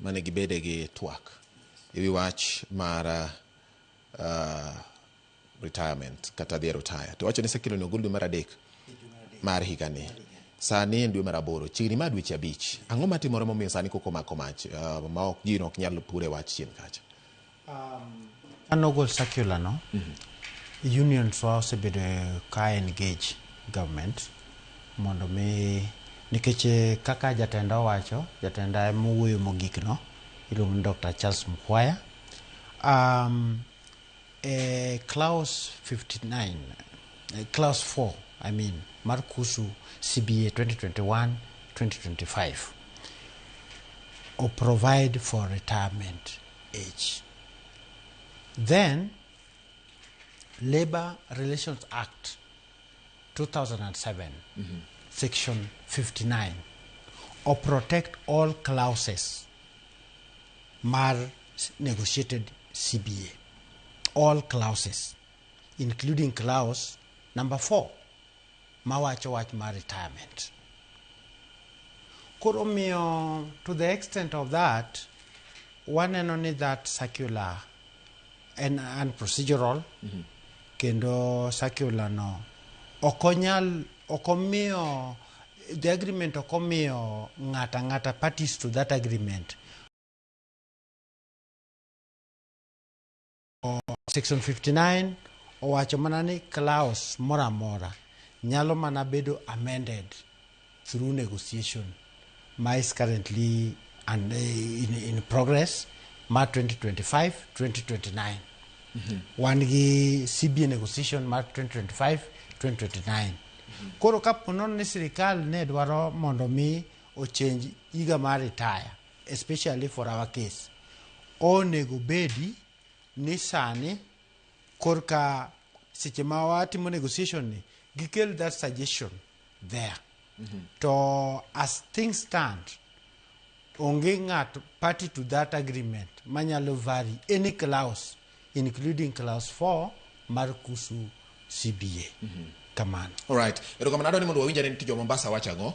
mane gibede gi twak ewi wach mar retirement kata dhi e retire. To wacho ni circular ni ogol dwe mar adek mar higani. Sani en dwe mar aboro, chiegni ma dweche abich. Ang'o matimore momiyo sani koko omako mach ma ok ji ok nyal pure wach chien kacha? Kane ogol circular no, unions wa osebedo ka engage government mondo mi nikech kaka jatenda owacho, jatenda ema owuoyo mogik no, iluongo ni Dr. Charles Mukwaya. Clause 59, clause 4, I mean, mar kuhusu CBA 2021-2025 o provide for retirement age. Then, Labor Relations Act 2007, Section 59, or protect all clauses mar negotiated CBA. All clauses, including clause number 4, mawacho wach mar retirement. Koro miyo, to the extent of that, waneno ni that circular en unprocedural kendo circular no ok onyal ok omiyo the agreement ok omiyo ng'ata ng'ata parties to that agreement. Section 59 owacho mana ni clause moro amora nyalo mana bedo amended through negotiation ma is currently and, in progress mar 2025 2029. Wan gi CBA negotiation mar 2025 2029. Koro kapo nono ni sirikal ne dwaro mondo mi ochange higa mar retire, especially for our case, onego bedi ni sani korka seche ma watimo negotiation ni gikel that suggestion there. To as things stand, onge ng'at party to that agreement manyalo vary any clause, including clause 4 mar kuhusu CBA. Kamano. Alright. Erokamano, adwa ni mondo wawinj ane ni to jo Mombasa wacho ang'o.